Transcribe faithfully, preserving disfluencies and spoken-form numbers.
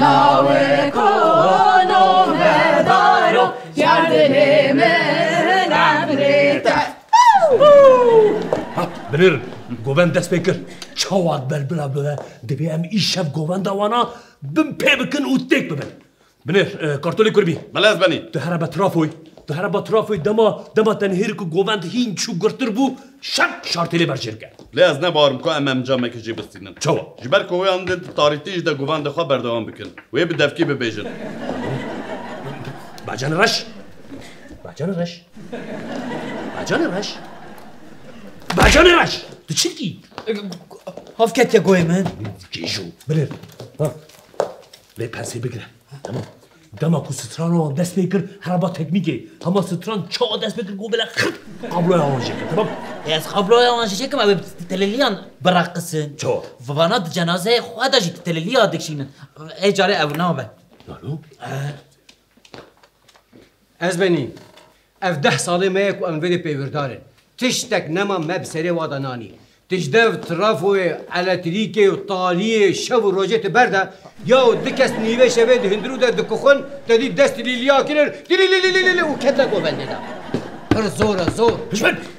Awe kono vedaro, yar dilê min emrê te. Ha, binêrin, govend dest pê kir. Çawa ber bila bibe, divê em îşev govenda wana bin pê bikin û têk bibin. Binêr, e, kartolê kurbî. Belê ez benî. Tu here be trafoyê. Tu here be trafoyê dema, dema te nihêr ku govend hîn çû girtir bû, şek şartê lê berjêr ke. Lê ez ne bawer im ku em em cameke jê bistînin. Çawa? Ji ber ku wê an dê tarîtî ji de govendê xwe berdewam bikin. Wê bi devkî bibêjin. Bacanê reş. Bacanê reş. Bacanê reş. Bacanê reş. Tu çi dikî? Hov ketiye goyê min. Kêjo. Binêr. Ha. Lê pensê bigire. Tamam. Dema ku strana wan dest pê kir, hereba teknîkê. Hema stran çawa dest pê kir, ku bile xırt kabloya wan jê kir. Tamam. Ez kabloya wan jê çekim, ew teleliyan biraqisin. Çawa? Vana di cenazeyê xwe de jî teleliya dikişînin. Ê carê ew nabe. Nano? Ez benî. Ev deh salê me ye ku em vê dê pêwirdar in. Tiştek nema me bi serê wa de nanî. Tijdev, trafoyê, eletrîkê û taliyê şev û rojê tu berde, ya û du kes nîvê şevê di hundirû de dikuxin, te dî dest dilîliya kirin, dilîlîlîlîlî û kete govendê de. Pir zor e, zor. Hişmet!